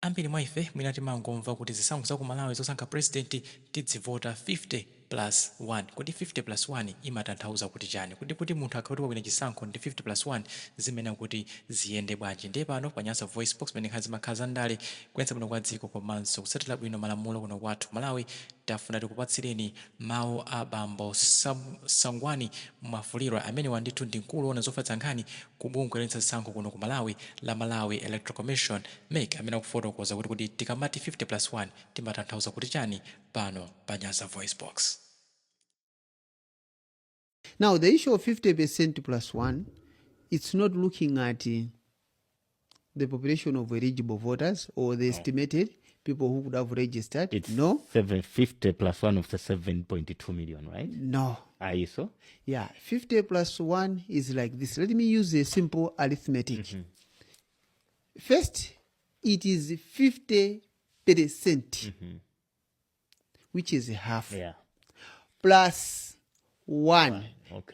Ambiri mwa ife mwina timangomva kuti zisankho za ku Malawi zosankha president tidzivota 50 plus 1. Kodi 50 plus 1 imatanthauza kuti chani? Kodi kuti munthu akhale kuti wawina chisankho ndi 50 plus 1 zimayenera kuti ziyende bwanji? Ndiye pano pa Nyasa VoiceBox, pamene nkhani zimakhala za ndale, kuyendetsa bwino kwa dziko komanso kutsatira bwino malamulo kuno kwathu Malawi, tafuna tikupatsireni mawu a bambo Sangwani Mwafulirwa, amenewa ndithu ndi mkulu woona zofalitsa nkhani ku bungwe loyendetsa zisankho kuno ku Malawi la Malawi Electoral Commission, MEC, amene akufotokoza kuti kodi tikamati 50 plus 1 timatanthauza kuti chani, pano pa Nyasa VoiceBox. Now, the issue of 50% plus one, it's not looking at the population of eligible voters or the estimated people who could have registered. It's No, 750 plus one of the 7.2 million, right? No. Are you so? Yeah, 50 plus one is like this. Let me use a simple arithmetic. First, it is 50%, which is half, plus one.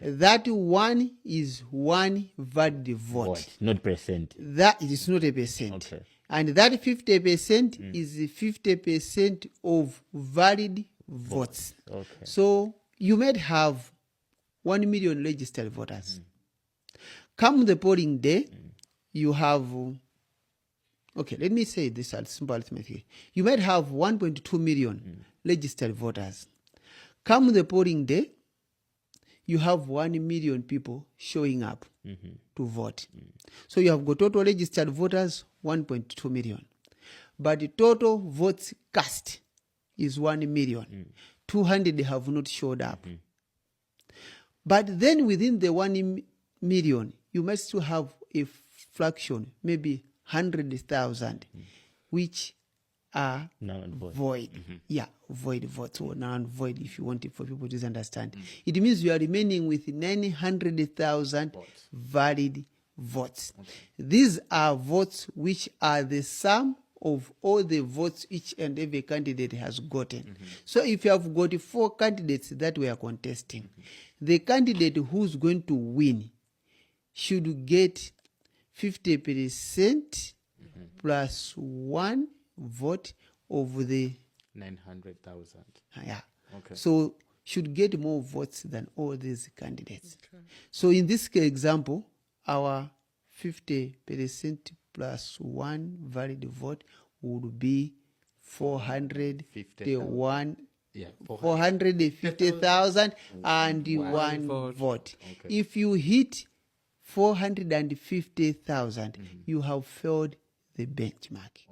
That one is one valid vote. Vote, not percent. That it is not a percent. And that 50% is 50% of valid votes. So you might have 1 million registered voters. Come the polling day, you have, okay, let me say this as simple arithmetic. You might have 1.2 million registered voters. Come the polling day, you have 1 million people showing up to vote. So you have got total registered voters 1.2 million. But the total votes cast is 1 million. 200 have not showed up. But then within the 1 million, you must still have a fraction, maybe 100,000, which are Null and void. Void. Yeah, void votes or null and void, if you want it for people to understand. It means you are remaining with 900,000 valid votes. These are votes which are the sum of all the votes each and every candidate has gotten. So if you have got four candidates that we are contesting, the candidate who's going to win should get 50% plus one vote of the 900,000. Yeah. So should get more votes than all these candidates. So in this example, our 50% plus one valid vote would be 451 450,001 vote. Vote. If you hit 450,000, you have failed the benchmark.